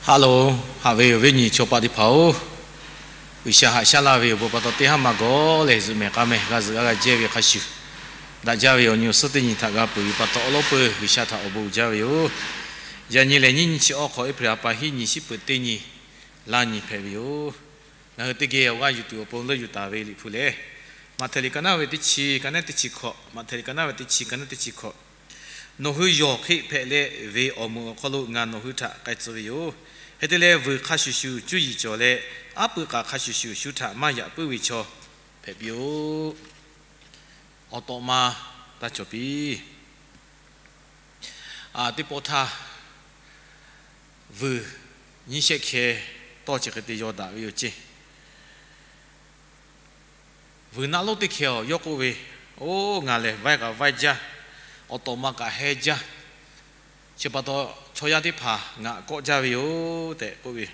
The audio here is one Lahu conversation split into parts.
Hello, haꞈ ve awˬ viˉ nyi chaw paˆ teˇ hpaˍ-oˬ, G'uiˬsha haꞈ shaˉ laˇ ve awˬ bon pa taw teˇ haˉ maˇ gawˬ leh zuhꞈ mehˍ k'a mehˍ g'a zuhꞈ g'a g'a jehˇ ve hk'a shuˍ, daꞈ jaˇ ve awˬ nyi awˬ suhˉ teˇ nyi htaꞈ g'a peuˬ ve pa taw awˬ lawn peuˬ G'uiˬsha htaꞈ awˬ bon uiˍ jaˇ ve yoˬ. Yaꞈ nyi lehˬ nyiˇ nyi chi awˬ hk'aw April ha pa hiˉ nyi shiˉ peuˬ teˇ nyi, laˇ nyi hpehꞈ ve yoˬ. Ngaˬ hui teˇ geh awˬ g'aˇ yuˬ tuˬ awˬ pon leuˆ yuˬ taˍ ve Liꞈ hpu lehˬ, Maꞈhtehˍ liꞈ ka naˉ ve teˇ chi ka naˉ teˇ chi hkawꞈ, Maꞈhtehˍ liꞈ ka naˉ ve teˇ chi ka naˉ teˇ chi hkawꞈ, Nawˬ hui yawˬ hk'e hpehꞈ leh, ve awˬ moˍ awˬ hk'aw lo ngaˬ nawˬ hui htaꞈ k'ai tcuh ve yoˬ. Hk'e te leh, vuiˬ hk'a shuˍ shuˍ cuˇ yiˍ cawˬ leh, aˉ pui k'aˍ hk'a shuˍ shuˍ shu htaꞈ maˇ yaꞈ puiˉ ve chaw hpehꞈ piˇ-oˆ. Awˬ tawꞈ ma taˇ cawˬ piˇ. Teˇ pawˆ htaˇ, vuiˬ nyiˇ shehˆ hkeh tawˇ chi hk'e te yaw daꞈ ve yoˬ ceˇ. Vuiˬ naˆ lonˉ teˇ hkeh awˬ yawˇ k'oˆ ve, Oˇ, ngaˬ lehˬ vaiˇ kaꞈ vaiˇ jaˇ, awˬ tawꞈ ma kaꞈ heh jaˇ. Chi pa taw, chaw yaˇ teˇ hpaˍ ngaˬ kawˆ jaˇ ve yoˬ tehꞈ k'oˆ ve.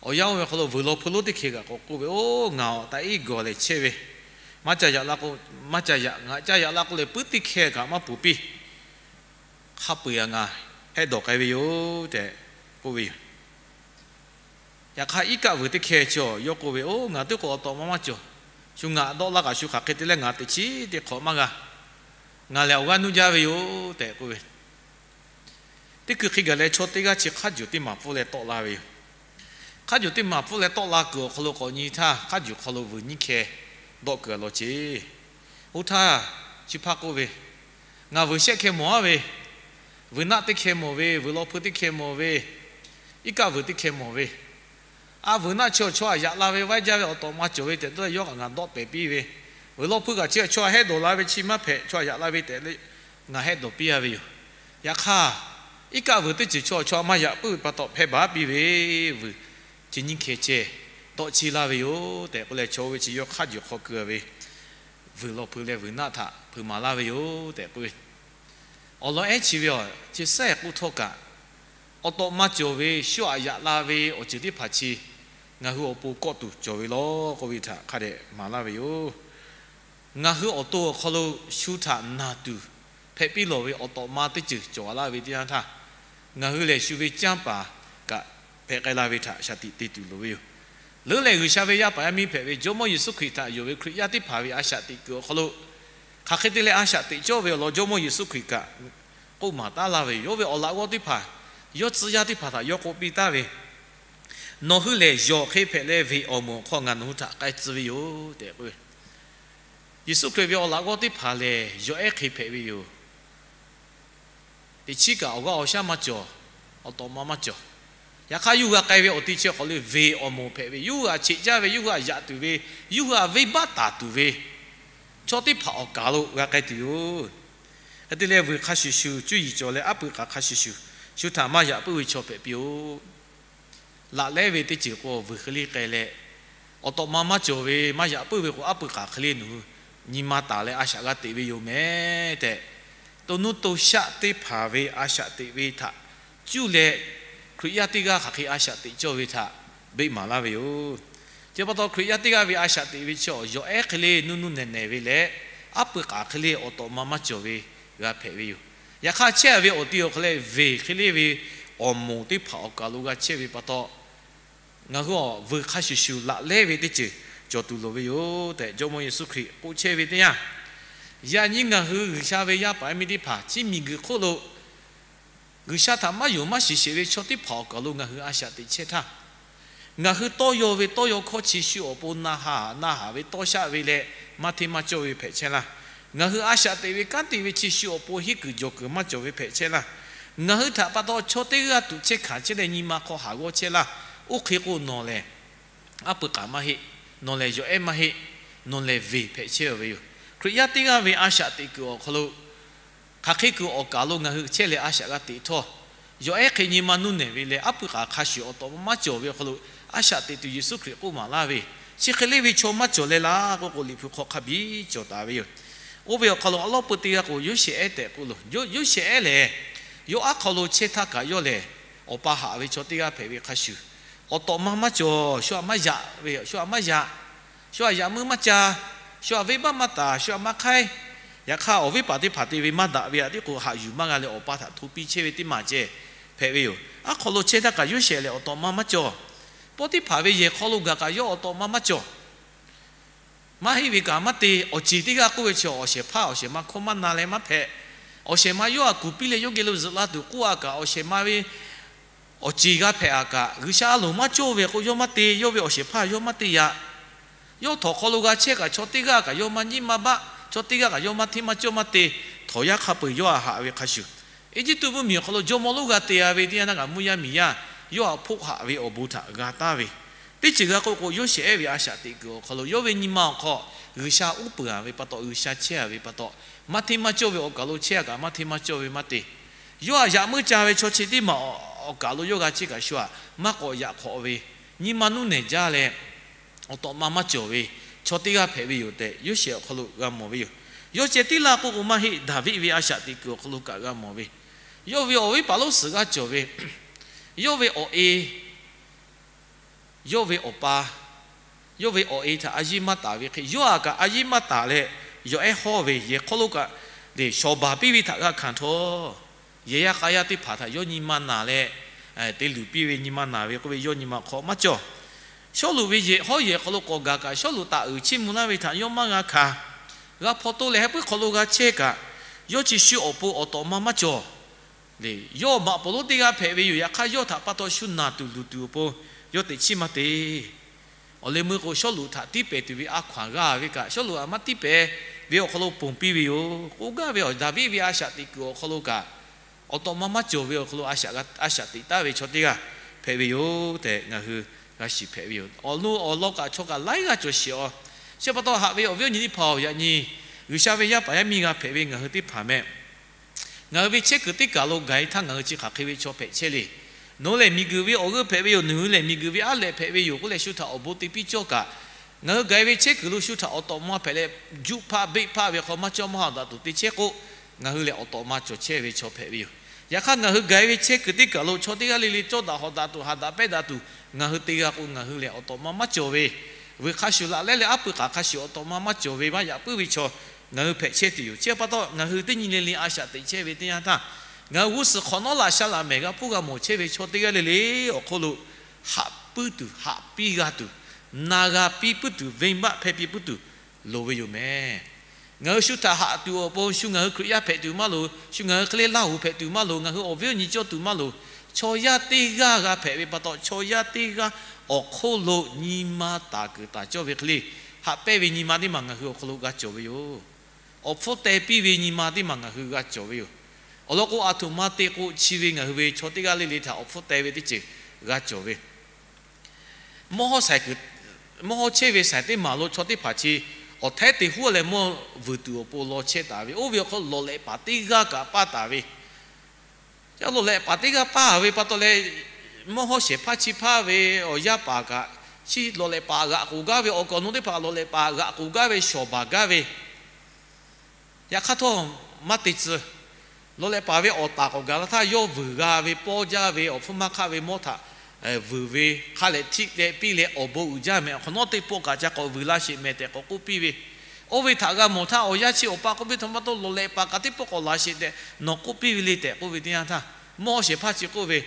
Awˬ yanˇ oˇ ve hk'aw lo vuiˬ law hpu lonˉ teˇ hkeh kaꞈ k'awꞈ k'oˆ ve, Oˇ, ngaˬ awˬ taꞈ iˉ gawˬ lehˬ chehˇ ve, maˇ ca yaꞈ la k'o, maˇ ca yaꞈ, ngaˬ ca yaꞈ la k'o lehˬ puiˉ teˇ hkeh kaꞈ maˇ puˍ piˇ. Hk'a peu-eˬ aꞈ ngaˬ hehˆ dawˬ k'ai ve yoˬ tehꞈ k'oˆ ve yoˬ. Yaꞈ hk'aˇ, iˉ kaˆ vuiˬ teˇ hkeh chi awˬ yawˇ k'oˆ ve, Oˇ, ngaˬ teˇ k'o awˬ tawꞈ ma maˇ cawˬ. Shu ngaˬ dawˆ laˇ kaꞈ shu hk'aˬ hk'e te leh ngaˬ teꞈ chiˉ teˇ hk'awꞈ maˇ g'a. Ngaˬ lehˬ awˬ g'aˇ nuˇ jaˇ ve yoˬ tehꞈ k'oˆ ve. Teˇ kuiˬ hk'e gaˬ leh chaw teˇ g'aˇ chi hk'aˇ juˬ teˇ maˍ pfuhˇ leh tawˆ la ve yoˬ. Hk'aˇ juˬ teˇ maˍ pfuhˇ leh tawˆ la kuiˬ awˬ hk'aw lo k'awꞈ nyi htaˇ, hk'aˇ juˬ hk'aw lo vuiˬ nyiˇ hkeh dawˆ kuiˬ a law ceˇ. Oˇ htaˇ, chi hpaˇ k'oˆ ve, Ngaˬ vuiˬ shehˆ hkeh mawˬ a ve, vuiˬ naˆ teˇ hkeh mawˬ ve, vuiˬ law hpu teˇ hkeh mawˬ ve, iˉ kaˆ vuiˬ teˇ hkeh mawˬ ve, a vuiˬ naˆ chi awˬ chaw aꞈ yaꞈ la ve vaiˇ jaˇ ve awˬ tawꞈ ma cawˬ ve tehꞈ dawˇ leh yawˇ kaꞈ ngaˬ dawˆ pehˍ piˇ ve, vuiˬ law hpu kaꞈ chi awˬ chaw aꞈ hehˆ dawˬ la ve chi maˇ hpehꞈ, chaw aꞈ yaꞈ la ve tehꞈ leh ngaˬ hehˆ dawˬ piˇ a ve yoˬ. Yaꞈ hk'aˇ, iˉ kaˆ vuiˬ teˇ ceuˬ chaw awˬ chaw aꞈ maˇ yaꞈ puiˉ ve pa taw hpehˇ baˬ piˇ ve, vuiˬ chi nyiˇ hkeh ceh dawˆ chiˇ laˇ ve yoˬ tehꞈ k'oˆ leh, chaw oˇ ve chi yawˇ hk'aˇ juˬ hk'aw keu ve vuiˬ law hpu leh vuiˬ naˆ htaꞈ hpeuꞈ maˍ laˇ ve yoˬ tehꞈ k'oˆ ve. Awˬ lawn ehˉ chi ve a, chi sehˉ k'oˆ htawˇ kaꞈ, awˬ tawꞈ ma cawˬ ve shu aꞈ yaꞈ la ve awˬ ceuˬ teˇ hpaˍ chi ngaˬ hui awˬ pon kawˆ tuˬ cawˬ ve law k'oˆ ve htaꞈ hk'a dehꞈ maˍ laˇ ve yoˬ. Ngaˬ hui awˬ to awˬ hk'aw lo shu htaꞈ naˬ tuˬ hpehꞈ piˇ lawˬ ve awˬ tawꞈ ma teˇ ceuˬ cawˬ a laˇ ve teˇ yanˇ htaˇ, ngaˬ hui lehˬ shu ve canˇ paˍ kaꞈ hpehꞈ k'ai la ve htaꞈ shaˍ tiꞈ te tuˬ loˍ ve yoˬ. Leuˉ lehˬ, G'uiˬsha ve yaˇ paˍ yaˇ miˇ hpehꞈ ve Jawˇmawˇ Yeˍsuˆ Hkriꞈ htaꞈ yonˍ ve Hkriꞈ yaˇ teˇ hpaˍ ve a shaꞈ teꞈ kuiˬ awˬ hk'aw lo, hk'aˬ hk'e te leh a shaꞈ teꞈ cawˇ ve awˬ lawn Jawˇmawˇ Yeˍsuˆ Hkriꞈ kaꞈ k'oˆ maˍ taˉ laˇ ve yoˬ. Yawˇ ve awˬ laꞈ g'awˇ teˇ hpaˍ, yawˇ tcuh yaˇ teˇ hpaˍ htaꞈ yawˇ k'oˆ piˇ taˍ ve, Nawˬ hui lehˬ yawˬ hk'e hpehꞈ leh, veˬ awˬ moˍ awˬ hk'aw ngaˬ nawˬ hui htaꞈ k'ai tcuh ve yoˬ tehꞈ k'oˆ ve. Yeˍsuˆ Hkriꞈ ve awˬ laꞈ g'awˇ teˇ hpaˍ lehˬ, yawˬ ehˉ hk'e hpehꞈ ve yoˬ. Teꞈ chiˉ kaꞈ awˬ g'aˇ awˬ shaˉ maˇ cawˬ, awˬ tawꞈ ma maˇ cawˬ. Yaꞈ hk'aˇ, yawˇ hui g'a k'ai ve awˬ ti chi awˬ hk'aw lo veˬ awˬ moˍ hpehꞈ ve, yawˇ hui aꞈ cheꞈ jaˇ ve, yawˇ hui aꞈ yaꞈ tuˬ ve, yawˇ hui aꞈ venˇbaˆ taˍ tuˬ ve chaw teˇ hpaˍ awˬ kaˍ lo g'a k'ai tuˬ yoˬ. Hk'e te leh, vuiˬ hk'a shuˍ shuˍ cuˇ yiˍ cawˬ leh, aˉ pui k'aˍ hk'a shuˍ shuˍ shu htaꞈ maˇ yaꞈ puiˉ ve chaw hpehꞈ piˇ-oˆ. Laꞈ lehˉ ve teˇ ceuˬ k'o, vuiˬ hk'e le k'ai leh, awˬ tawꞈ ma maˇ cawˬ ve maˇ yaꞈ puiˉ ve k'o, aˉ pui k'aˍ hk'e le nawˬ hui nyi ma taˍ leh a shaꞈ g'a teꞈ ve yoˬ mehˍ tehꞈ, to nuˇ to shaˆ teˇ hpaˍ ve a shaꞈ teꞈ ve htaꞈ cuˇ leh, Hkriꞈ yaˇ teˇ g'aˇ hk'aˬ hk'e a shaꞈ teꞈ cawˇ ve htaꞈ beˆ maˍ laˇ ve yoˬ. Chi pa taw, Hkriꞈ yaˇ teˇ g'aˇ ve a shaꞈ teꞈ ve chi awˬ yawˬ ehˉ hk'e le nuˇ nuˇ nehˬ nehˬ ve leh, aˉ pui k'aˍ hk'e le awˬ tawꞈ ma maˇ cawˬ ve g'a hpehꞈ ve yoˬ. Yaꞈ hk'aˇ, chehˇ ve awˬ ti awˬ hk'aw leh veˬ hk'e le ve awˬ moˍ teˇ hpaˍ awˬ kaˍ lo g'a chehˇ ve pa taw, ngaˬ hui awˬ vuiˬ hk'a shuˍ shuˍ laꞈ lehˉ ve teˇ ceuˬ cawˬ tuˬ loˍ ve yoˬ tehꞈ, Jawˇmawˇ Yeˍsuˆ Hkriꞈ k'oˆ chehˇ ve teˇ yanˇ, yaꞈ nyi ngaˬ hui G'uiˬsha ve yaˇ paˍ yaˇ miˇ teˇ hpaˍ chi miˬguiˬ hk'oˆ lo G'uiˬsha htaꞈ maˇ yonˍ maˇ shiˍ sheˍ ve chaw teˇ hpaˍ awˬ kaˍ lo ngaˬ hui a shaꞈ teꞈ chehˇ htaˇ, ngaˬ hui tawˇ yaw ve tawˇ yaw hkawˇ chi shu awˬ pon na haˍ na haˍ ve tawˇ shaˆ ve leh maˇ hteˇ maˇ cawˇ ve hpehꞈ chehˇ laˇ. Ngaˬ hui a shaꞈ teꞈ ve kanˉ te ve chi shu awˬ pon henˇ kuiˬ jawˬ kuiˬ maˇ cawˬ ve hpehꞈ chehˇ laˇ. Ngaˬ hui htaꞈ pa taw chaw teˇ g'aˇ tuꞈ chehˇ hkanˍ chehˇ leh nyi ma hk'aw haˍ g'awˇ chehˇ laˇ. Oˇ hk'e k'o, nawˬ lehˬ aˉ pui k'aˍ maˇ heˆ, nawˬ lehˬ yawˬ ehˉ maˇ heˆ, nawˬ lehˬ veˬ hpehꞈ chehˇ ve yoˬ. Hkriꞈ yaˇ teˇ g'aˇ ve a shaꞈ teꞈ kuiˬ awˬ hk'aw lo, hk'aˬ hk'e kuiˬ awˬ kaˍ lo ngaˬ hui chehˇ leh a shaꞈ g'a teꞈ htawˇ, yawˬ ehˉ hk'e nyi ma nuˇ nehˬ ve leh aˉ pui k'aˍ hk'a shuˍ awˬ tawꞈ ma maˇ cawˬ ve awˬ hk'aw lo a shaꞈ teꞈ tuˬ Yeˍsuˆ Hkriꞈ k'oˆ maˍ laˇ ve, chi hk'e le ve chaw maˇ cawˬ leh laˇ k'oˆ k'o, Liꞈ hpu hk'aw hk'a biˇ cawˬ taˍ ve yoˬ. Oˇ ve awˬ hk'aw lo awˬ lawn peu teˇ g'aˇ k'o, Yoˇsehꞈ ehˉ tehꞈ k'oˆ loˬ. Yoˇsehꞈ ehˉ lehˬ, yawˇ aˉ hk'aw lo chehˇ htaˇ kaꞈ yawˇ lehˬ, awˬ pa haꞈ ve chaw teˇ g'aˇ hpehꞈ ve hk'a shuˍ, awˬ tawꞈ ma maˇ cawˬ, shu aꞈ maˇ yaꞈ ve, shu aꞈ maˇ yaꞈ, shu aꞈ yaꞈ meuˇ maˇ ca, shu aꞈ venˇbaˆ maˇ taˍ, shu aꞈ maˇ hk'aiˉ. Yaꞈ hk'aˇ, awˬ viˉ paˍ teˇ hpaˍ te ve maˇ daꞈ ve aꞈ tiˉ k'o, haꞈ yuˬ maˇ g'a leh awˬ pa htaꞈ hto piˇ chehˇ ve teˇ maˬ ceh hpehꞈ ve yoˬ. Aˉ hk'aw lo chehˇ htaˇ kaꞈ Yoˇsehꞈ lehˬ awˬ tawꞈ ma maˇ cawˬ. Pawˇtiˇhpaˍ ve yehˬ hk'aw lo gaˬ kaꞈ yawˇ awˬ tawꞈ ma maˇ cawˬ. Maˇ heˆ ve kaꞈ maˇ te. Awˬ ceˬ teˇ g'aˇ k'oˆ ve chi awˬ shehˍ hpaˇ awˬ shehˍ ma hkawˇ maˇ na leh maˇ hpehꞈ. Awˬ shehˍ ma yawˇ htaꞈ kuˬ piˇ leh yawˇ geh lo zuhꞈ la tuˬ k'oˆ a kaꞈ, awˬ shehˍ ma ve awˬ ceˬ g'a hpehꞈ a kaꞈ, G'uiˬsha a loˍ maˇ cawˇ ve k'o, yawˇ maˇ te. Yawˇ ve awˬ shehˍ hpaˇ yawˇ maˇ te yaꞈ. Yawˇ htawnˍ hk'aw lo g'a chehˇ kaꞈ, chaw teˇ g'aˇ kaꞈ yawˇ maˇ nyiˉ maˇ baˆ, chaw teˇ g'aˇ kaꞈ yawˇ maˇ hteˇ maˇ cawˇ maˇ te. Htawnˍ yaˇ hk'a peu-eˬ yawˇ htaꞈ haꞈ ve hk'a shuˍ, Eˇjiˇtuꞈ mvuhˇmiˬ awˬ hk'aw lo jawˇmawˇ lonˉ g'a te a ve teˇ yanˇ htaˇ kaꞈ, mvuhˇ yaˇ miˬ yaˇ yawˇ htaꞈ hpoˆ haꞈ ve awˬ bon htaꞈ g'a taˍ ve, teˇ ceuˬ g'a k'oˆ k'o, Yoˇsehꞈ ve a shaꞈ teꞈ kuiˬ awˬ hk'aw lo yawˇ ve nyi ma awˬ hk'aw G'uiˬsha uˉ peunˍ a ve pa taw, G'uiˬsha chehˇ a ve pa taw, maˇ hteˇ maˇ cawˇ ve awˬ kaˬ lo chehˇ a kaꞈ, maˇ hteˇ maˇ cawˇ ve maˇ te. Yawˇ htaꞈ yaꞈ muiˉ ca ve chaw chi teˇ maˬ awˬ kaˬ lo yawˇ g'a chehˇ kaꞈ, shu htaꞈ maˇ k'awꞈ yaꞈ hk'awꞈ ve, nyi ma nuˇ nehˬ jaˇ leh, awˬ tawꞈ ma maˇ cawˬ ve chaw teˇ g'aˇ hpehꞈ ve yoˬ tehꞈ, Yoˇsehꞈ awˬ hk'aw lo g'a mawˬ ve yoˬ. Yawˇ ceh tiˉ laˇ k'oˆ k'o maˇ heˆ. Daˍviˆ ve a shaꞈ teꞈ kuiˬ awˬ hk'aw lo kaꞈ g'a mawˬ ve, yawˇ ve awˬ viˉ paˍ lonˉ suhˍ g'aˇ cawˬ ve, yawˇ ve awˬ e, yawˇ ve awˬ pa, yawˇ ve awˬ e htaꞈ a yiˇ maˇ taˍ ve hk'e, yawˇ htaꞈ kaꞈ a yiˇ maˇ taˍ leh, yawˬ ehˉ hawˇ ve yehˬ hk'aw lo kaꞈ, shawˍ baˬ piˇ ve htaꞈ g'a hkanˍ htawˇ, yehˬ yaˇ k'a yaˇ teˇ hpaˍ htaꞈ yawˇ nyi ma naˬ leh, te luˬ piˇ ve, nyi ma naˬ ve k'oˆ ve yawˇ nyi ma hk'aw maˇ cawˬ. Sawˉluꞈ ve yehˬ hawˉ yehˬ hk'aw lo k'awꞈ gaˬ kaꞈ, Sawˉluꞈ taˍ uiˍ chiˇ mvuh laˇ ve htaꞈ yawˇ maˇ g'a hkanˍ. G'a hpaw toˆ leh, ha puiˉ hk'aw lo g'a chehˇ kaꞈ, yawˇ chi shu awˬ pon awˬ tawꞈ ma maˇ cawˬ. Yawˇ maꞈ poˍ lonˉ teˇ g'aˇ hpehꞈ ve yoˬ. Yaꞈ hk'aˇ, yawˇ htaꞈ pa taw shu naˬ tuˬ luˬ tuˬ awˬ pon yawˇ teꞈ chiˇ maˇ te. Awˬ leh meuˇ k'o, Sawˉluꞈ htaꞈ tiˉ pehˍ tuˬ ve a hkaw anˬ g'a ve kaꞈ, Sawˉluꞈ htaꞈ maˇ tiˉ pehˍ ve awˬ hk'aw lo ponˬ piˇ ve yoˬ. K'oˆ gaˇ ve awˬ Daˍviˆ ve a shaꞈ teꞈ kuiˬ awˬ hk'aw lo kaꞈ, awˬ tawꞈ ma maˇ cawˬ ve awˬ hk'aw lo a shaꞈ teꞈ taˍ ve chaw teˇ g'aˇ hpehꞈ ve yoˬ tehꞈ ngaˬ hui g'a shiˍ hpehꞈ ve yoˬ. Awˬ lawn awˬ lawn kaꞈ chaw kaꞈ laiˉ g'aˇ cawˬ sheˍ a. Chi pa taw haꞈ ve awˬ viˉ awˬ nyi teˇ hpaˍ-oˬ, yaꞈ nyi G'uiˬsha ve yaˇ paˍ yaˇ miˇ g'a hpehꞈ ve ngaˬ hui teˇ hpaˍ meh, ngaˬ hui ve chehˇ kuiˬ teˇ kaˬ lo gaˬ-e htaˇ, ngaˬ hui chi hk'aˬ hk'e ve chaw hpehꞈ chehˇ le. Nawˬ hui lehˬ miˬguiˬ ve awˬ g'euˆ hpehꞈ ve yoˬ. Nawˬ hui lehˬ miˬguiˬ ve aˉ lehꞈ hpehꞈ ve yoˬ k'oˆ leh, shu htaꞈ awˬ bon te piˇ cawˇ kaꞈ, ngaˬ hui gaˬ-e ve chehˇ kuiˬ lo shu htaꞈ awˬ tawꞈ ma hpehꞈ leh, juˆ hpaˆ beˆ hpaˆ ve hk'aw maˇ cawˇ maˇ haꞈ daꞈ tuˬ te chehˇ k'o, ngaˬ hui lehˬ awˬ tawꞈ ma cawˬ chehˇ ve chaw hpehꞈ ve yoˬ. Yaꞈ hk'aˇ, ngaˬ hui gaˬ-e ve chehˇ kuiˬ teˇ kaˬ lo chaw teˇ g'aˇ le le cawˇ daꞈ hawꞈ daꞈ tuˬ, haꞈ daꞈ pehnˇ daꞈ tuˬ, ngaˬ hui te g'a k'o, ngaˬ hui lehˬ awˬ tawꞈ ma maˇ cawˬ ve, veuˬ hk'a shuˍ laꞈ lehˉ leh aˉ pui k'aˍ hk'a shuˍ awˬ tawꞈ ma maˇ cawˬ ve maˇ yaꞈ puiˉ ve chaw ngaˬ hui hpehꞈ chehˇ tuˬ yoˬ. Chi pa taw, ngaˬ hui teˇ nyi le le a shaꞈ teꞈ chehˇ ve teˇ yanˇ htaˇ, ngaˬ hui g'uˇ suhˍ hk'awꞈ nawˉ laꞈ sha laꞈ mehˍ g'a hpuˇ g'a mawˬ chehˇ ve chaw teˇ g'aˇ le le awˬ hk'oˆ lo haꞈ puiˉ tuˬ, haꞈ piˇ g'a tuˬ, na g'a piˇ puiˉ tuˬ, venˇbaˆ hpehˇ piˇ puiˉ tuˬ loˍ ve yoˬ meh. Ngaˬ hui shu htaꞈ haꞈ tuˬ awˬ pon shu ngaˬ hui Hkriꞈ yaˇ hpehꞈ tuˬ maˇ loˍ, shu ngaˬ hui hk'e le Laˇ huˍ hpehꞈ tuˬ maˇ loˍ, ngaˬ hui awˬ viˉ awˬ nyi cawˇ tuˬ maˇ loˍ. Chaw yaˇ teˇ g'aˇ g'a hpehꞈ ve pa taw, chaw yaˇ teˇ g'aˇ awˬ hk'oˆ lo nyi ma taˍ kuiˬ taˍ cawˇ ve hk'e le, haꞈ pehnˇ ve nyi ma teˇ maˬ ngaˬ hui awˬ hk'aw lo g'a cawˬ ve yoˬ. Awˬ hpfuhˇ teh piˇ ve nyi ma teˇ maˬ ngaˬ hui g'a cawˬ ve yoˬ. Awˬ lawn k'o, aˬ htoꞈ ma te k'o, chi ve ngaˬ hui ve chaw teˇ g'aˇ le le htaꞈ awˬ hpfuhˇ teh ve teˇ ceuˬ g'a cawˬ ve. Mawˇ hawˉ shaiˍ kuiˬ, mawˇ hawˉ chehˇ ve shaiˍ teˇ maˬ lo chaw teˇ hpaˍ chi awˬ htehˉ te huˉ leh mawˇ vuiˬ tuˬ awˬ pon law chehˇ taˍ ve, oˇ ve awˬ hk'aw lo lawˬ lehꞈ paˍ teˇ g'aˇ kaꞈ paˇ taˍ ve. Yaˇ lawˬ lehꞈ paˍ teˇ g'aˇ paˇ ve pa taw leh, mawˇ hawˉ shehˍ hpaˇ chi hpaˇ ve awˬ yaˇ paˍ kaꞈ, chi lawˬ lehꞈ paˍ g'aꞈ k'oˍ gaˇ ve, awˬ kaˍ awˬ nu teˇ hpaˍ lawˬ lehꞈ paˍ g'aꞈ k'oˍ gaˇ ve, shawˍ baˬ gaˇ ve, yaꞈ hk'aˇ htawˇ maˇ te tcuh. Lawˬ lehꞈ paˍ ve awˬ taˍ k'awꞈ gaˬ la htaˇ, yawˇ vuiˬ g'a ve, pawˇ jaˇ ve, awˬ hpfuhˇ maˇ hk'aˆ ve mawˇ htaꞈ vuiˬ ve, hk'a lehꞈ htiˆ leh piˇ leh awˬ bon uiˍ jaˇ meh, awˬ hk'awꞈ nawˉ teˇ pawˆ kaꞈ ca k'awꞈ vuiˬ la sheˍ meh tehꞈ k'awꞈ k'oˆ piˇ ve. Oˇ ve htaꞈ g'a mawˬ htaˇ, awˬ yanˇ chi awˬ pa k'oˆ piˇ htawˇ, maˇ taw lawˬ lehꞈ paˍ kaꞈ teˇ pawˆ k'awꞈ laˬ sheˍ tehꞈ nawˬ k'oˆ piˇ ve le tehꞈ k'oˆ ve teˇ yanˇ htaˇ, mawˇ hawˉ shehˍ hpaˇ chi k'oˆ ve,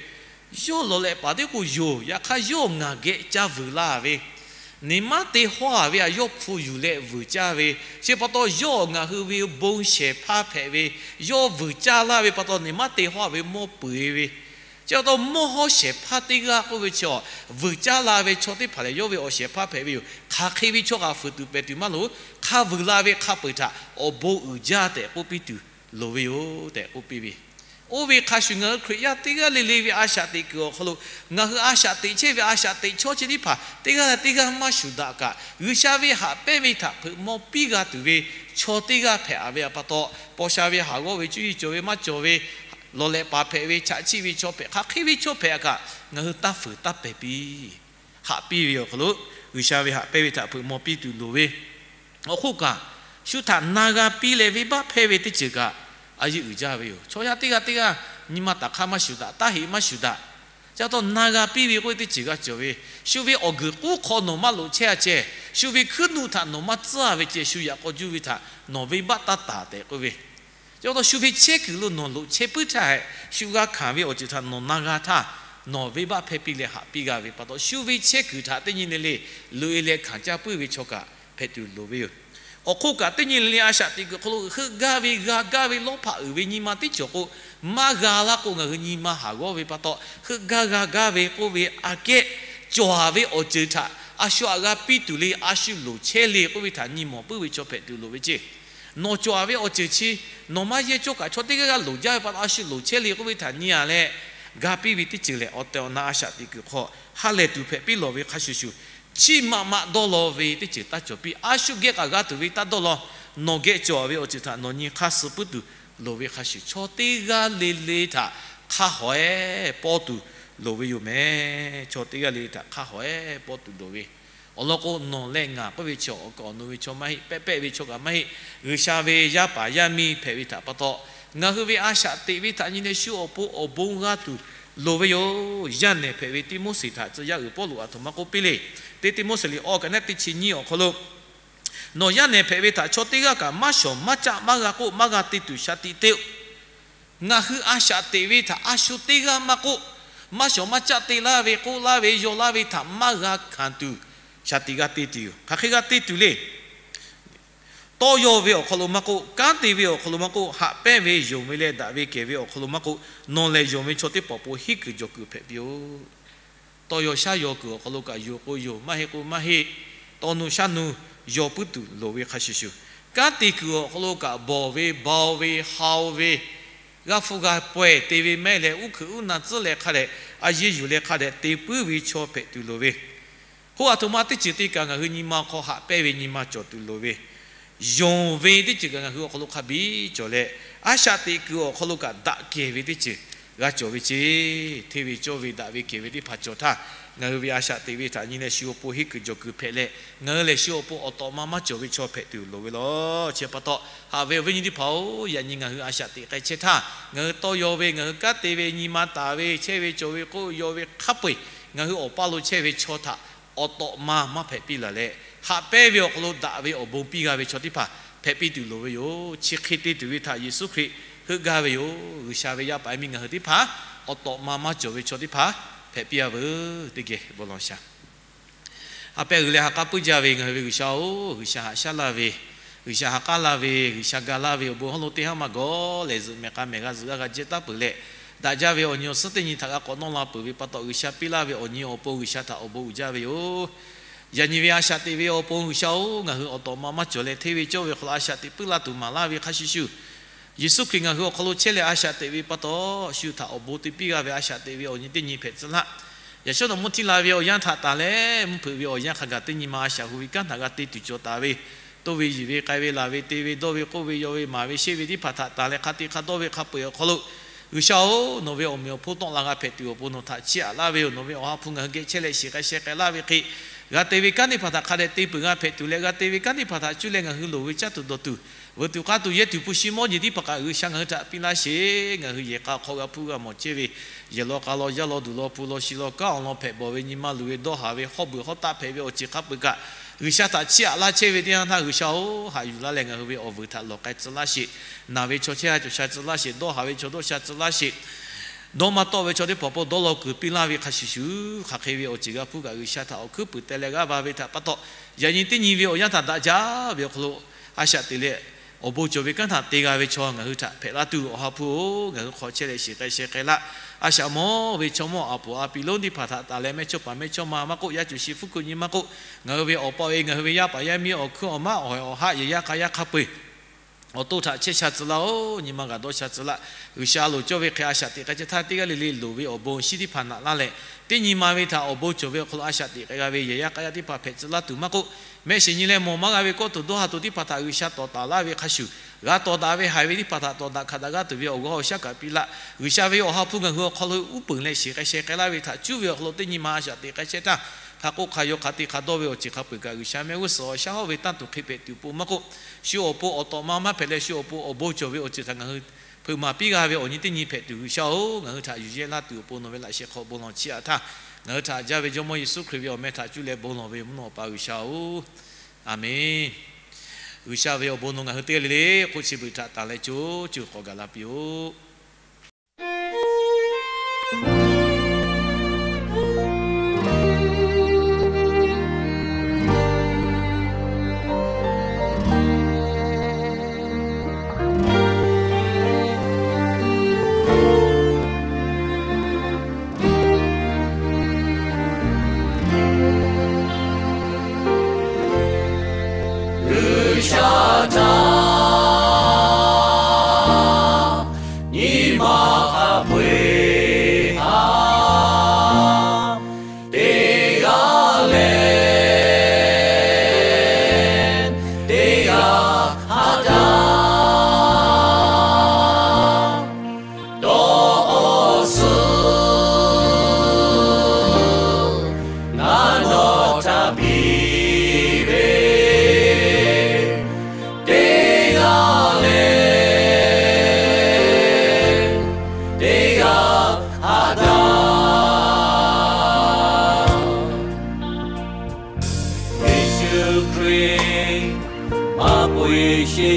yawˇ lawˬ lehꞈ paˍ teˇ k'o yoˬ, yaꞈ hk'aˇ yawˇ ngaˬ geh ca vuiˬ la ve, neˍ maˉ te hawˇ ve a yawˇ hpu yuˬ leh vuiˬ caˇ ve. Chi pa taw yawˇ ngaˬ hui ve bon shehˍ hpaˇ hpehꞈ ve, yawˇ vuiˬ caˇ laˇ ve pa taw neˍ maˉ te hawˇ ve mawˇ peu eˬ ve. Chi pa taw mawˇ hawˉ shehˍ hpaˇ teˇ g'aˇ k'oˆ ve chi a, vuiˬ caˇ la ve chaw teˇ hpaˍ lehˬ, yawˇ ve awˬ shehˍ hpaˇ hpehꞈ ve yoˬ. Hk'aˬ hk'e ve chaw kaꞈ fuiˍ tuˬ pehˬ tuˬ maˇ loˍ. Hk'a vuiˬ la ve hk'a peu eˬ htaꞈ awˬ bon uiˍ jaˇ tehꞈ k'oˆ piˇ tuˬ loˍ ve yoˬ tehꞈ k'oˆ piˇ ve. Oˇ ve hk'a shuˍ, ngaˬ hui Hkriꞈ yaˇ teˇ g'aˇ le le ve a shaꞈ teꞈ kuiˬ awˬ hk'aw lo, ngaˬ hui a shaꞈ teꞈ chehˇ ve a shaꞈ teꞈ chaw chi teˇ hpaˍ teˇ g'aˇ leh teˇ g'aˇ maˇ shuˍ daꞈ kaꞈ, G'uiˬsha ve haꞈ pehnˇ ve htaꞈ hpeuꞈ maw piˇ g'a tuˬ ve chaw teˇ g'aˇ hpehꞈ a ve pa taw, paw sha ve haˍ g'awˇ ve cuˇ yiˍ cawˬ ve maˇ cawˬ ve, lawˬ lehꞈ paˍ hpehꞈ ve, chaꞈ chiˆ ve chaw hpehꞈ, hk'aˬ hk'e ve chaw hpehꞈ a kaꞈ, ngaˬ hui taˇ fuiˍ taˇ pehˬ piˇ. Haꞈ piˇ ve awˬ hk'aw lo, G'uiˬsha ve haꞈ pehnˇ ve htaꞈ hpeuꞈ maw piˇ tuˬ loˍ ve. Awˬ hk'oˆ kaꞈ, shu htaꞈ na g'a piˇ leh venˇbaˆ hpehˇ ve teˇ ceuˬ kaꞈ a yeˇ uiˍ jaˇ ve yoˬ. Chaw yaˇ teˇ g'aˇ teˇ g'aˇ nyi ma taˍ hk'aˇ maˇ shuˍ daꞈ, taˇ heꞈ maˇ shuˍ daꞈ. Chi pa taw na g'a piˇ ve k'oˆ ve teˇ ceuˬ g'a cawˬ ve, shu ve awˬ guiˬ k'uˉ hk'aw nawˬ maˇ loꞈ chehˇ a ceh, shu ve hkuiˉ nuˆ htaꞈ nawˬ maˇ tcuhˉ a ve ceh, shu yaꞈ k'aw juˇ ve htaꞈ nawˬ venˇbaˆ taˇ taˍ tehꞈ k'oˆ ve. Chi pa taw shu ve chehˇ kuiˬ lo nawˬ loꞈ chehˇ puiˉ htaˇ hehꞈ, shu g'a hkanˍ ve awˬ ceuˬ htaꞈ nawˬ na g'a htaˇ, nawˬ venˇbaˆ hpehˇ piˇ leh haꞈ piˇ g'a ve pa taw, shu ve chehˇ kuiˬ htaꞈ teˇ nyi le le loꞈ-e leh hkanˍ caˇ puiˉ ve chaw kaꞈ hpehꞈ tuˬ loˍ ve yoˬ. Awˬ hk'oˆ kaꞈ, teˇ nyi le le a shaꞈ teꞈ kuiˬ awˬ hk'aw lo heuˆ gaˇ ve, g'a gaˇ ve, lawˇ hpaꞈ uiˍ ve nyi ma teˇ cawˬ k'o, maˇ g'a laˇ k'o, ngaˬ hui nyi ma haˍ g'awˇ ve pa taw, heuˆ gaˇ g'a gaˇ ve k'oˆ ve aꞈ kehˉ, cawˬ-a ve awˬ ceuˬ htaꞈ a shu htaꞈ g'a piˇ tuˬ le, a shu loˍ chehˇ le k'oˆ ve htaꞈ nyi mawˬ puiˉ ve chaw hpehꞈ tuˬ loˍ ve ceˇ. Nawˬ cawˬ-a ve awˬ ceuˬ chi nawˬ maˇ yehˇ cawˇ kaꞈ, chaw teˇ g'aˇ g'aˇ loˍ jaˇ ve pa taw, a shu loˍ chehˇ le k'oˆ ve htaꞈ nyi-a leh, ga piˇ ve teˇ ceuˬ lehˬ, awˬ tehˬ awˬ na a shaꞈ teꞈ kuiˬ hk'aw ha lehˬ tuˬ hpehꞈ piˇ lawˬ ve hk'a shuˍ shuˍ, chiˇ maꞈ maꞈ dawˇ law ve teˇ ceuˬ taˇ cawˬ piˇ. A shu geh kaꞈ g'a tuˬ ve taˇ dawˇ law. Nawˬ geh cawˬ-a ve awˬ ceuˬ htaꞈ nawˬ nyi hk'aˇ suh puiˉ tuˬ loˍ ve hk'a shuˍ, chaw teˇ g'aˇ le le htaꞈ hk'a haweh pawˇ tuˬ loˍ ve yoˬ meh. Chaw teˇ g'aˇ le le htaꞈ hk'a haweh pawˇ tuˬ loˍ ve. Awˬ lawn k'o, nawˬ leh ngaˬ k'oˆ ve chaw, awˬ kaˍ awˬ nu ve chaw maˇ heˆ, pehˆ pehˆ ve chaw kaꞈ maˇ heˆ, G'uiˬsha ve yaˇ paˍ yaˇ miˇ hpehꞈ ve htaꞈ pa taw, ngaˬ hui ve a shaꞈ teꞈ ve htaꞈ nyi leh shu awˬ pon awˬ bon g'a tuˬ loˍ ve yoˬ. Yaˇ nehˬ hpehꞈ ve Tiˆmoˉseˍ htaꞈ tcuh yaˇ uiˍ Pawˇluꞈ aˬ htoꞈ ma k'oˆ piˇ le. Teˇ Tiˆmoˉseˍ liꞈ awˇ kaꞈ naˉ teˇ chi nyiˇ awˬ hk'aw lo, nawˬ yaˇ nehˬ hpehꞈ ve htaꞈ chaw teˇ g'aˇ kaꞈ maˇ shawˍ maˇ caˆ maˇ g'a k'oˆ, maˇ g'a te tuˬ shaˍ tiꞈ te-o. Ngaˬ hui a shaꞈ teꞈ ve htaꞈ a shu teˇ g'aˇ maˇ k'oˆ, maˇ shawˍ maˇ caˆ te laˇ ve, k'oˆ laˇ ve, yaw laˇ ve htaꞈ maˇ g'a hkanˍ tuˬ, shaˍ tiꞈ g'a te tuˬ yoˬ. Hk'aˬ hk'e g'a te tuˬ le. Tawˇ yaw ve awˬ hk'aw lo maˇ k'oˆ, kanˉ te ve awˬ hk'aw lo maˇ k'oˆ, haꞈ pehnˇ ve yonˍ ve leh daꞈ ve kehˬ ve awˬ hk'aw lo maˇ k'oˆ, nawˬ lehˬ yonˍ ve chaw teˇ hpaˍ awˬ pon henˇ kuiˬ jawˬ kuiˬ hpehꞈ piˇ-oˆ. Tawˇ yaw shaˉ yaw kuiˬ awˬ hk'aw lo kaꞈ, yonˍ k'o yonˍ, maˇ heˆ k'o maˇ heˆ, tawˇ nuˇ shaˉ nuˇ yaw puiˉ tuˬ loˍ ve hk'a shuˍ shuˍ, kanˉ te kuiˬ awˬ hk'aw lo kaꞈ, bawˬ ve, baoˬ ve, hao ve, g'aˇ hpfuhˇ g'a pawehˇ te ve mehˆ leh, uˉ hkuiꞈ uˉ na tcuhˉ leh hk'a dehꞈ, a yeˇ yuˬ leh hk'a dehꞈ te puiˉ ve chaw hpehꞈ tuˬ loˍ ve. K'o, aˬ htoꞈ ma teˇ ceuˬ te kaꞈ ngaˬ hui nyi ma hk'aw haꞈ pehnˇ ve nyi ma cawˬ tuˬ loˍ ve. Yonˍ ve teˇ ceuˬ kaꞈ ngaˬ hui awˬ hk'aw lo hk'a biˇ cawˬ leh, a shaꞈ teꞈ kuiˬ awˬ hk'aw lo kaꞈ daꞈ kehˬ ve teˇ ceuˬ g'a cawˬ ve ceˇ. Hteˇ ve cawˇ ve daꞈ ve kehˬ ve teˇ hpaˍ cawˬ htaˇ, ngaˬ hui ve a shaꞈ teꞈ ve htaꞈ nyi leh shu awˬ pon henˇ kuiˬ jawˬ kuiˬ hpehꞈ leh, ngaˬ hui lehˬ shu awˬ pon awˬ tawꞈ ma maˇ cawˬ ve chaw hpehꞈ tuˬ loˍ ve law. Chi pa taw, haꞈ ve awˬ viˉ nyi teˇ hpaˍ-oˬ, yaꞈ nyi ngaˬ hui a shaꞈ teꞈ k'ai chehˇ htaˇ, ngaˬ hui tawˇ yaw ve, ngaˬ hui kanˉ te ve, nyi ma taˍ ve, chehˇ ve cawˬ ve k'oˆ yaw ve hk'a peu-eˬ, ngaˬ hui awˬ paˇ lo chehˇ ve chaw htaꞈ awˬ tawꞈ ma maˇ hpehꞈ piˇ laˬ leh, haꞈ pehnˇ ve awˬ hk'aw lo daꞈ ve awˬ bon piˇ g'a ve chaw teˇ hpaˍ hpehꞈ piˇ tuˬ loˍ ve yoˬ. Chi hk'e te tuˬ ve htaꞈ Yeˍsuˆ Hkriꞈ heuˆ gaˇ ve yoˬ. G'uiˬsha ve yaˇ paˍ yaˇ miˇ ngaˬ hui teˇ hpaˍ awˬ tawꞈ ma maˇ cawˬ ve chaw teˇ hpaˍ hpehꞈ piˇ-a veuˬ. Teˇ geh bon lawˬ shaˍ. Ha pehˇ g'uiˬ leh ha k'aˉ puiˉ jaˇ ve ngaˬ hui ve G'uiˬsha-oˬ, G'uiˬsha haꞈ shaˉ laˇ ve, G'uiˬsha ha k'aˉ laˇ ve, G'uiˬsha ga laˇ ve awˬ bon hawˉ lo teˇ haˉ maˇ gawˬ lehˬ, zuhꞈ mehˬ k'a mehˬ g'a zuhꞈ g'aˇ g'a jehˇ taˉ peuˬ leh, daꞈ jaˇ ve awˬ nyi awˬ suhˉ teˇ nyi htaꞈ g'a k'awꞈ nawˇ la peuˬ ve pa taw, G'uiˬsha piˇ laˇ ve awˬ nyi awˬ pon G'uiˬsha htaꞈ awˬ bon uiˍ jaˇ ve yoˬ. Yaꞈ nyi ve a shaꞈ teꞈ ve awˬ pon G'uiˬsha-oˬ, ngaˬ hui awˬ tawꞈ ma maˇ cawˬ leh hteˇ ve cawˇ ve hk'aw lo a shaꞈ teꞈ puiˉ laˇ tuˬ maˍ laˇ ve hk'a shuˍ shuˍ, Yeˍsuˆ Hkriꞈ ngaˬ hui awˬ hk'aw lo chehˇ leh a shaꞈ teꞈ ve pa taw, shu htaꞈ awˬ bon te piˇ g'a ve a shaꞈ teꞈ ve awˬ nyi teˇ nyi hpehꞈ tcuh laˇ. Yaꞈ shawˉ nawˬ mvuhˇ htiˇ la ve awˬ yanˇ htaꞈ tanˬ leh, mvuhˇ hpeuꞈ ve awˬ yanˇ hk'a gaˬ teˇ nyi ma a shaꞈ hu ve kanˉ htaꞈ g'a te tuˬ cawˬ taˍ ve, toˇ ve yiˬ ve k'ai ve laˬ ve te ve dawˇ ve k'oˆ ve yaw ve maˍ ve sheˆ ve teˇ hpaˍ htaꞈ tanˬ leh hk'a te hk'a dawˇ ve hk'a peu-eˬ awˬ hk'aw lo, G'uiˬsha-oˬ, nawˬ ve awˬ meꞈ awˬ hponˇ tawˆ la g'a hpehꞈ tuˬ awˬ pon nawˬ htaꞈ chiˇ aꞈ laˇ ve yoˬ. Nawˬ ve Awˬ ha hpu ngaˬ hui geh chehˇ leh shiˍ k'ai sheh k'ai laˇ ve hk'e, g'a te ve kanˉ teˇ hpaˍ htaꞈ hk'a dehꞈ te peuˬ g'a hpehꞈ tuˬ leh, g'a te ve kanˉ teˇ hpaˍ htaꞈ cuˇ leh ngaˬ hui loˍ ve caˇ tuˬ dawˬ tuˬ, veuꞈ tuˬ k'aˇ tuˬ yehˇ tuˬ hpu shi mawˇ jeˬ teˇ hpaˍ kaꞈ G'uiˬsha ngaˬ hui htaꞈ piˇ laˇ sheˍ. Ngaˬ hui yehˬ k'a hk'aw g'a hpuˇ g'a mawˬ chehˇ ve, yehˬ law k'a law yaˇ law duˬ law hpu law shi law kanˉ awˬ lawn hpehꞈ bawˬ ve nyi ma luˬ ve dawˇ haˍ ve hawˉ beuˬ hawˉ taˆ hpehꞈ ve awˬ ceuˬ hk'a peu-eˬ kaꞈ, G'uiˬsha htaꞈ chiˇ aꞈ laˇ chehˇ ve teˇ yanˇ htaˇ, G'uiˬsha-oˬ, haꞈ yuˬ laˇ leh ngaˬ hui ve awˬ vuiˬ htaꞈ lawˬ k'ai tcuh laˇ sheˍ. Naˬ ve chaw chehˇ sha cawˬ sha tcuh laˇ sheˍ. Dawˇ haˍ ve chaw dawˇ sha tcuh laˇ sheˍ. Dawˇ maˇ tawˆ ve chaw teˇ hpaˍ pon dawˇ law kuiˬ piˇ laˇ ve hk'a shuˍ shuˍ, hk'aˬ hk'e ve awˬ ceuˬ g'a hpuˇ kaꞈ G'uiˬsha htaꞈ awˬ hkuiˉ puiˍ teh leh g'aˇ va ve htaꞈ pa taw, yaꞈ nyi teˇ nyi ve awˬ yanˇ htaꞈ daꞈ jaˇ ve awˬ hk'aw lo a shaꞈ teꞈ leh, awˬ bon cawˬ ve kanˉ htaꞈ te g'a ve chaw ngaˬ hui htaꞈ hpehꞈ laˇ tuˬ, Awˬ ha hpu-oˬ, ngaˬ hui hk'aw chehˇ leh shiˍ k'ai sheh k'ai laˇ. A shaꞈ mawˇ ve chaw mawˇ aˬ poˍ a piˍ lonˉ teˇ hpaˍ htaꞈ tanˬ leh mehˇchawˇpaˍ mehˇchawˇma maˇ k'oˆ, yaˇ cuˬ shi hpfuhˇ kuiˬ nyi maˇ k'oˆ, ngaˬ hui ve awˬ pa ve ngaˬ hui ve yaˇ paˍ yaˇ miˇ awˬ hkuiˉ awˬ maˉ awˬ hawehˬ awˬ haˆ yehˬ yaˇ k'a yaˇ hk'a peu-eˬ awˬ to htaꞈ chehˇ sha tcuh laˇ-oˬ. Nyi ma g'aꞈ dawˇ sha tcuh laˇ. G'uiˬsha loˍ cawˇ ve hk'e a shaꞈ teꞈ k'ai chehˇ htaˇ, teˇ g'aˇ le le loˍ ve awˬ bon shinˉ teˇ hpaˍ naꞈ laˇ leh, teˇ nyi ma ve htaꞈ awˬ bon cawˬ ve awˬ hk'aw lo a shaꞈ teꞈ k'ai g'a ve yehˬ yaˇ k'a yaˇ teˇ hpaˍ hpehꞈ tcuh laˇ tuˬ maˇ k'oˆ, mehˆ shiˍ nyi leh mawˬ maˇ g'a ve kawˇ tuˬ dawˇ ha tuˬ teˇ hpaˍ htaꞈ G'uiˬsha tawˍ taˍ laˇ ve hk'a shuˍ, g'a tawˍ daꞈ ve haiˬ ve teˇ hpaˍ htaꞈ tawˍ daꞈ hkanˍ daꞈ g'aˇ tuˬ ve awˬ g'aˇ awˬ shaˉ kaꞈ piˇ laˇ. G'uiˬsha ve Awˬ ha hpu ngaˬ hui awˬ hk'aw lo uˉ peunˍ leh shiˍ k'ai sheh k'ai laˇ ve htaꞈ cuˇ ve awˬ hk'aw lo teˇ nyi ma a shaꞈ teꞈ k'ai chehˇ htaˇ, hk'a k'oˆ hk'a yaw hk'a te hk'a dawˇ ve awˬ ceuˬ hk'a peu-eˬ kaꞈ G'uiˬsha mehˆ g'uˇ suhˍ awˬ shaˉ hawˉ ve tanˇ tuˬ hk'e hpehꞈ tuˬ pon maˇ k'oˆ, shu awˬ pon awˬ tawꞈ ma maˇ hpehꞈ leh shu awˬ pon awˬ bon cawˬ ve awˬ ceuˬ htaꞈ ngaˬ hui hpeuꞈ maˍ piˇ g'a ve awˬ nyi teˇ nyi hpehꞈ tuˬ G'uiˬsha-oˬ, ngaˬ hui htaꞈ yuˬ yehˇ laˇ tuˬ awˬ pon nawˬ ve laꞈ sheh hk'aw bon lawˬ chiˇ aꞈ htaˇ, ngaˬ hui htaꞈ jaˇ ve Jawˇmawˇ Yeˍsuˆ Hkriꞈ ve awˬ meh htaꞈ cuˇ leh bon lawˬ ve yoˬ. Mvuhˇ naw Awˬ pa G'uiˬsha-oˬ, Aˍmenˍ. G'uiˬsha ve awˬ bon nawˬ ngaˬ hui teˇ g'aˇ le le hk'oˆ chi beuꞈ htaꞈ tanˬ leh co cuˇ k'awꞈ gaˬ la piˇ-oˆ.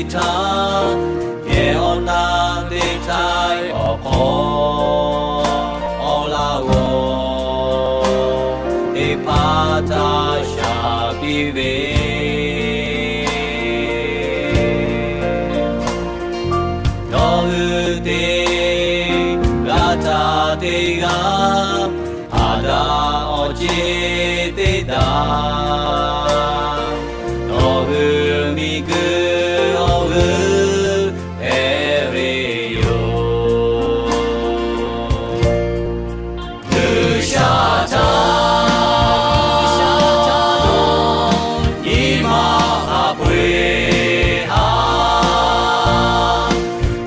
htaˇ, yehˬ awˬ naˆ teˇ htaiˇ awˬ hk'aw, awˬ laꞈ g'awˬ teˇ hpaˍ htaꞈ shaˍ piˇ ve, nawˬ hui teˇ g'aˇ htaꞈ teˇ g'aˇ Aˍdanˍ awˬ ceˇ teˇ daꞈ, nawˬ hui miˬguiˬ awˬ g'euˆ hpehꞈ ve yoˬ. G'uiˬsha htaꞈ nyi ma haꞈ peu eˬ haˉ,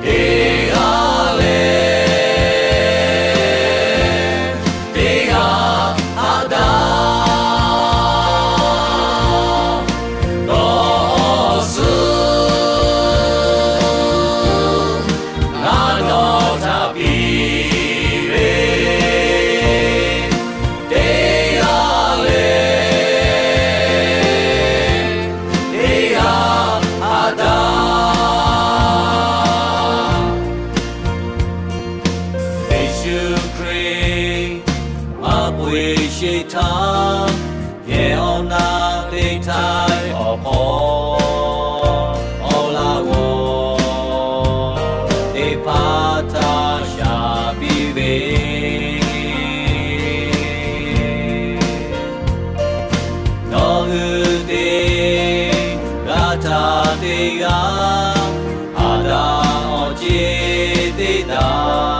teˇ g'aˇ leh teˇ g'aˇ haꞈ daꞈ. Dawˇ suh ngaˬ nawˬ htaꞈ piˇ ve, teˇ g'aˇ leh teˇ g'aˇ haꞈ daꞈ. Yeˍsuˆ Hkriꞈ maˇ k'oˆ ve sheˍ htaˇ, yehˬ awˬ naˆ teˇ htaiˇ awˬ hk'aw, awˬ laꞈ g'awˬ teˇ hpaˍ htaꞈ shaˍ piˇ ve, nawˬ hui teˇ g'aˇ htaꞈ teˇ g'aˇ Aˍdanˍ awˬ ceˇ teˇ daꞈ,